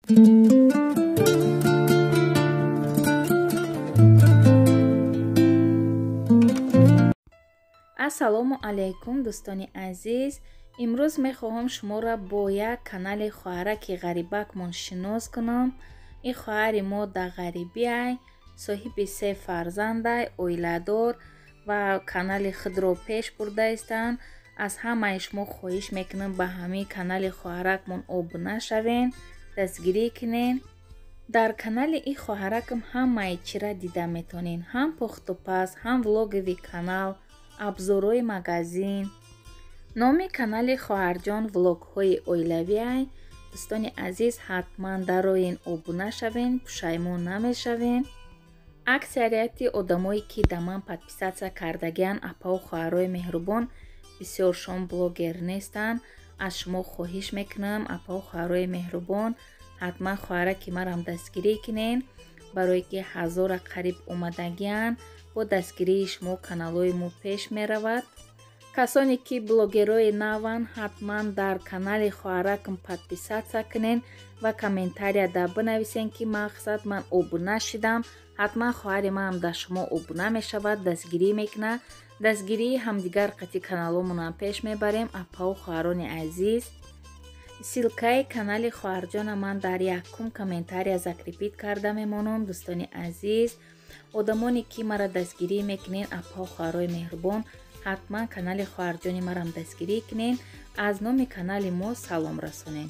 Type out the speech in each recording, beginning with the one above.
Ассалому алайкум, дӯстони азиз. Имрӯз мехоҳам шуморо бо як канали хоҳараки ғарибакмон шинос кунам. Ин хоҳари мо дар ғарибиай, соҳиби се фарзандай, оиладор ва канали худро пеш бурда истанд. Аз ҳамаи шумо хоҳиш мекунам, ба ҳамин канали хоҳаракмон обуна шавен, дастгирӣ кунен. Дар канали ин хоҳаракам ҳамаи чира дида метонен: ҳам пухтупаз, ҳам влоговый канал, абзорҳои магазин. Номи канали хоҳарҷон влогҳои оилавиай. Дӯстони азиз, ҳатман дароен, обуна шавен, пушаймон намешавен. Аксарияти одамое ки да ман подписаться кардагианд, апаву хоҳарои меҳрубон, бисёршон блогер нестанд. Аз шумо хоҳиш мекунам, апаву хоҳарои меҳрубон, ҳатман хоҳараки марам дастгирӣ кунен, барое ки ҳазора қариб омадагианд. Бо дастгирии шумо каналҳои мо пеш меравад. Касоне ки блогерҳои наванд, ҳатман дар канали хоҳаракам подписаться кунен ва комментарияда бинависен, ки мақсад ман обуна шидам. Ҳатман хоҳари манам дар шумо обуна мешавад, дастгирӣ мекунад. Дастгирии ҳамдигар қатъи каналҳомонам пеш мебарем. Апаву хоҳарони азиз, ссылкаи канали хоҳарҷона ман дар якум комментария закрепить карда мемонам. Дӯстони азиз, одамоне ки мара дастгирӣ мекунен, апаву хоҳарои меҳрубон, ҳатман канали хоҳарҷони марам дастгирӣ кунен. Аз номи канали мо салом расонем.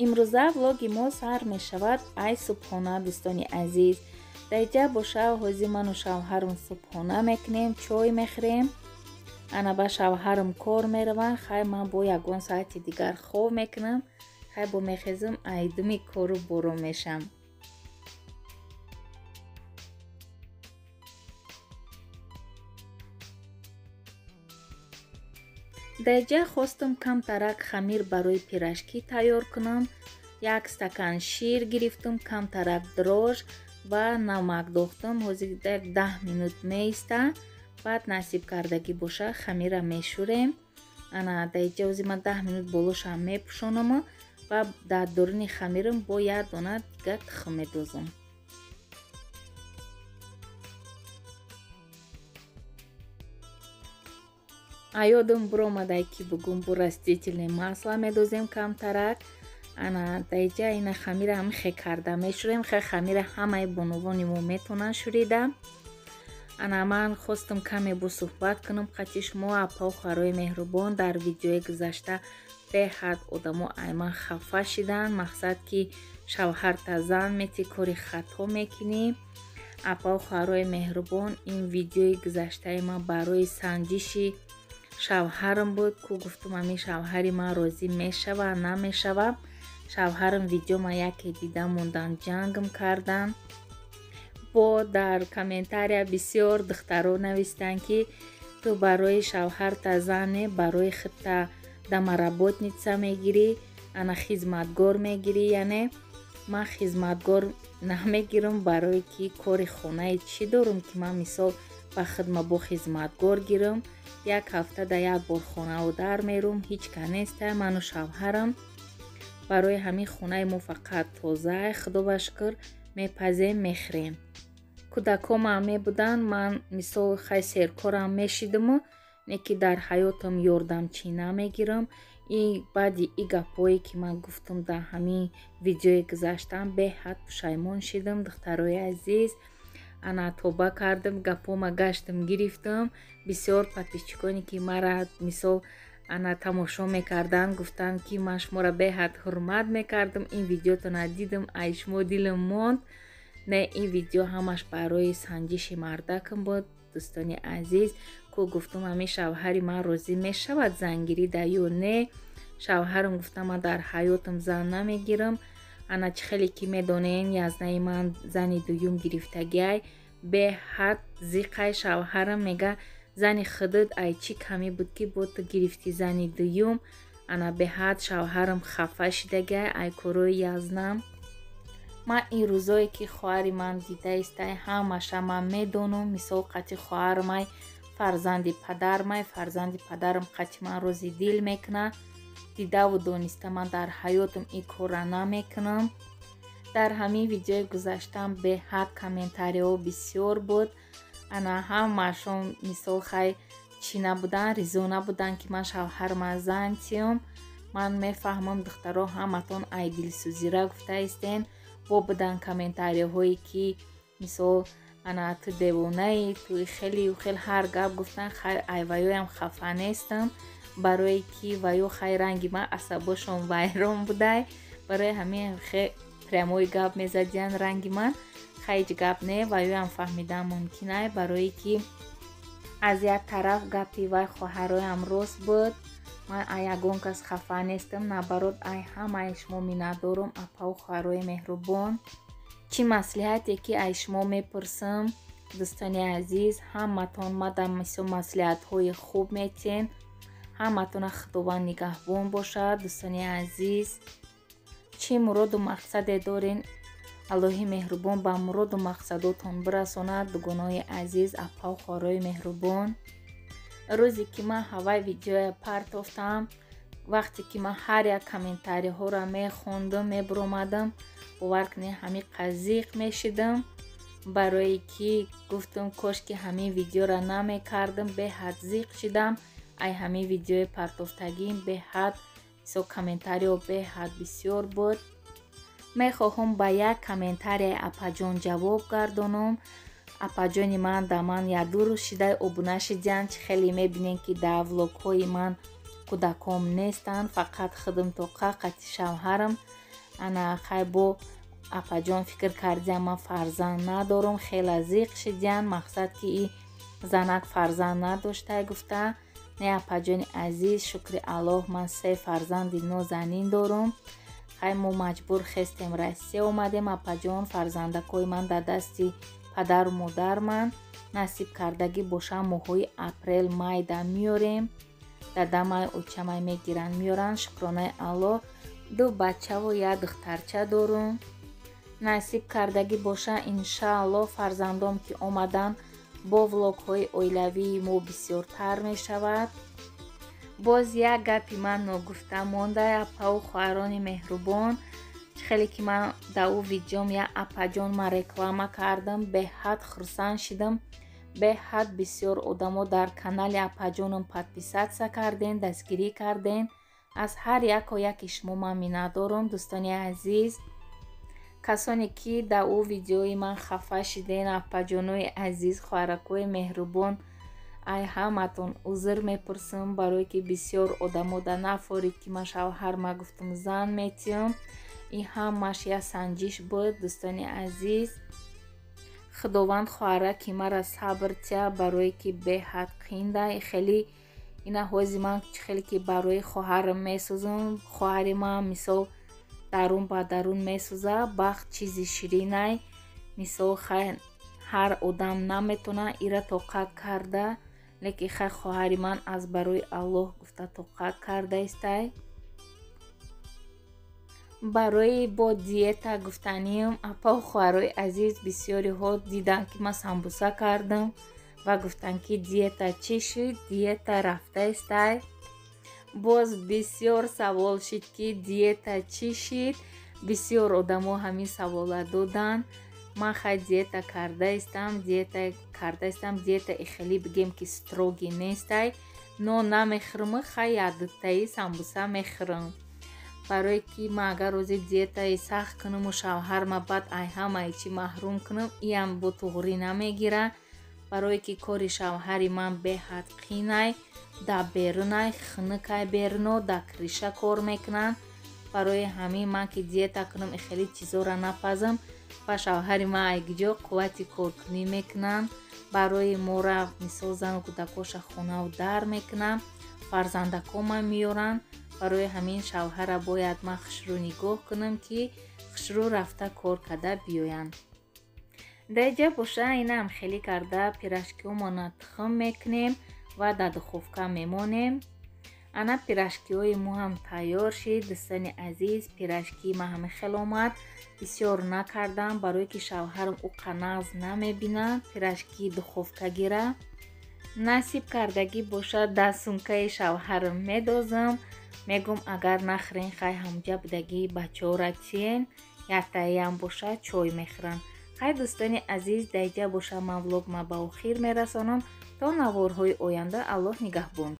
Имрӯза влоги мо сар мешавад ай субҳона. Дӯстони азиз, даиҷа боша ҳози ману шавҳарам субҳона мекунем, чой мехӯрем. Ана ба шавҳарам кор мераванд, хай ман бо ягон соати дигар хоб мекунам, хай бо мехезам, айдуми кору боро мешам. Даиҷа хостам камтарак хамир барои пирожки тайёр кунам. Як стакан шир гирифтам, камтарак дрожж ва намак дохтам. Ҳозир 10 минут меиста, баъд насиб кардагӣ боша хамира мешӯрем. Ана даиҷа ҳозир ман 10 минут болошам мепӯшонам ва дар доруни хамирам бо як дона дигар тухм медозам. Аёдам буромадай ки бугум бо растительное масло медозем камтарак. Ана даиҷа ина хамира ҳам хе карда мешӯрем. Хе хамира ҳамаи бонувони мо метавонанд шӯрида. Ана ман хостам каме бо суҳбат кунам қати шумо, апаву хоҳарои меҳрубон. Дар видеои гузашта беҳад одамо ай ман хафа шиданд, мақсад ки шавҳарта зан мети, кори хато мекунӣ. Апаву хоҳарои меҳрубон, ин видеои гузаштаи ман барои санҷиши шавҳарам буд, ку гуфтум ҳамин шавҳари ман розӣ мешава намешава. Шавҳарам видеома яке дида мондан, ҷангм кардан. Бо дар комментария бисёр духтаро навистанд, ки ту барои шавҳарта зане, барои худта домоработница мегирӣ, ана хизматгор мегирӣ. Яъне ман хизматгор намегирам, барое ки кори хонаи чӣ дорам, ки ман мисол ба хидма бо хизматгор гирам. Як ҳафта да як бор хонао дар мерум, ҳеҷ ка неста, ману шавҳарам. Барои ҳамин хонаи мо фақат тоза, худо ба шукр, мепазем, мехӯрем. Кӯдакомам мебуданд, ман мисол хай серкорам мешидиму, не ки дар ҳаётам ёрдамчӣ намегирам. И баъди и гапҳое ки ман гуфтам дар ҳамин видеои гузаштам, беҳад пушаймон шидам, духтарои азиз. Ана тоба кардам, гапҳома гаштам гирифтам. Бисёр подписчиконе ки мара мисол ана тамошо мекарданд, гуфтанд ки ман шуморо беҳад ҳурмат мекардам, ин видеотона дидам, ай шумо дилам монд. Не, ин видео ҳамаш барои санҷиши мардакам буд, дӯстони азиз. Ку гуфтам ҳамин шавҳари ман розӣ мешавад зангирӣ да ё не. Шавҳарам гуфтам ман дар ҳаётам зан намегирам. Ана чӣ хеле ки медонен, язнаи ман зани дуюм гирифтагиай, беҳад зиқай шавҳарам мега зани худут ай чӣ камӣ буд ки бо ту гирифтӣ зани дуюм. Ана беҳад шавҳарам хафа шидагиай ай корои язнам. Ман ин рӯзое ки хоҳари ман дида истай, ҳамаша ман медонам. Мисол қати хоҳармай, фарзанди падармай, фарзанди падарам қати ман рози дил мекунад. Дидаву дониста ман дар ҳаётам ин корра намекунам. Дар ҳамин видеои гузаштам беҳад комментариҳо бисёр буд. Ана ҳамаашон мисол хай чӣ набуданд, ризо набуданд, ки ман шавҳарма зан тиём. Ман мефаҳмам, духтаро, ҳаматон ай дилсӯзира гуфтаистен. Бо буданд комментариҳое, ки мисол ана ту девонаи, ту хеле хел ҳар гап гуфтан. Хай, ай ваёям хафа нестам, барое ки ваё хай ранги ман асабошон вайрон будай, барои ҳамин хе прямой гап мезадиян ранги ман. Хай, ҳеҷ гап не, ваёям фаҳмидан мумкинай, барое ки аз як тараф гапи вай хоҳароям рост буд. Ман ай ягон кас хафа нестам, наоборот, ай ҳамаи шумо миннатдорум, апаву хоҳарои меҳрубон. Чӣ маслиҳате ки ай шумо мепурсам, дӯстони азиз, ҳаматон мада мисол маслиҳатҳои хуб метиҳен. Ҳаматона Худованд нигаҳбон бошад, дӯстони азиз. Чӣ муроду мақсаде дорен, Аллоҳи меҳрубон ба муроду мақсадотон бирасонад, дугонаҳои азиз, апаву хоҳарои меҳрубон. Рӯзе ки ман ҳавай видеоя партофтам, вақте ки ман ҳар як комментариҳоро мехондам, мебуромадам, бовар кунед, ҳамин қазиқ мешидам, барое ки гуфтам, кош ки ҳамин видеоро намекардам. Беҳад зиқ шидам ай ҳамин видеои партофтагим. Беҳад мисол комментариҳо беҳад бисёр буд. Мехоҳам ба як комментарияи апаҷон ҷавоб гардонам. Апаҷони ман да ман якду рӯз шида обуна шидиянд. Чӣ хеле мебинем, ки дар влогҳои ман кӯдаком нестанд, фақат худам тоқа қати шавҳарам. Ана хай, бо апаҷон фикр кардиям, ман фарзанд надорам, хеле зиқ шидиянд, мақсад ки и занак фарзанд надоштай гуфта. Не, апаҷони азиз, шукри Аллоҳ, ман се фарзанди нозанин дорум. Хай, мо маҷбур хестем, Россия омадем, апаҷон. Фарзандакҳои ман дар дасти падару модарман. Насиб кардагӣ боша, моҳҳои апрел майда меорем. Дадамай, очамай мегиранд, меоранд. Шукронаи Аллоҳ, ду бачаву як духтарча дорум. Насиб кардагӣ боша, иншааллоҳ, фарзандом ки омаданд, бо влогҳои оилавии мо бисёртар мешавад. Боз як гапи ман ногуфта монда, апаву хоҳарони меҳрубон. Хеле ки ман дар ӯ видеом як апаҷон ман реклама кардам, беҳад хурсанд шидам. Беҳад бисёр одамо дар канали апаҷонам подписаться карден, дастгирӣ карден. Аз ҳар яко яки шумо ман миннатдорам, дӯстони азиз. Касоне ки дар ӯ видеои ман хафа шиден, апаҷонои азиз, хоҳаракҳои меҳрубон, ай ҳаматон узр мепурсам, барое ки бисёр одамо да нафорид, ки ман шавҳарма гуфтам зан метиҳам. Ин ҳамаш як санҷиш буд, дӯстони азиз. Худованд хоҳараки мара сабр тия, барое ки беҳад қинда хеле. Ина ҳози ман хеле ки барои хоҳарам месӯзам, хоҳари ман мисол дарун ба дарун месӯза. Бахт чизи ширинай, мисол хай ҳар одам наметона ира тоқат карда, лекин хай хоҳари ман аз барои Аллоҳ гуфта тоқат карда истай. Барои бо диета гуфтаниам, апаву хоҳарои азиз, бисёриҳо диданд, ки ман самбуса кардам ва гуфтанд, ки диета чӣ шуд, диета рафта истай. Боз бисёр савол шид, ки диета чӣ шид. Бисёр одамо ҳамин савола доданд. Ман хай диета карда истам, диета карда истам. Диета хеле бигем ки строгий нестай, но намехӯрам, хай якдутаи самбуса мехӯрам, барое ки ман агар рӯзи диетаи сахт кунаму шавҳарма баъд ай ҳамаи чӣ маҳрум кунам, иам бо туғрӣ намегира, барое ки кори шавҳари ман беҳад қинай, дар берунай, хунукай беруно, дар крыша кор мекунанд. Барои ҳамин ман ки диета кунам, хеле чизоро напазам, ва шавҳари ман айгиҷо қуввати коркунӣ мекунанд, барои мора мисол зану кӯдакоша хонаву дар мекунам, фарзандакома меоранд. Барои ҳамин шавҳара бояд ман хушрӯ нигоҳ кунам, ки хушрӯ рафта кор карда биёянд. Даиҷа боша, инам хеле карда пирожкиҳомона тухм мекунем ва дар духовка мемонем. Ана пирожкиҳои мо ҳам тайёр шид, дӯстони азиз. Пирожкии ман ҳама хел омад. Бисёр накардам, барое ки шавҳарам ӯ қанағз намебинад пирожкии духовкагира. Насиб кардагӣ бошад, дар сумкаи шавҳарам медозам. Мегум, агар нахӯрен, хай ҳамҷа будагӣ бачаҳора тиен, яктаям бошад, чой мехӯранд. Хай, дӯстони азиз, даиҷа боша ман влогма ба охир мерасонам. То наворҳои оянда Аллоҳ нигаҳбон.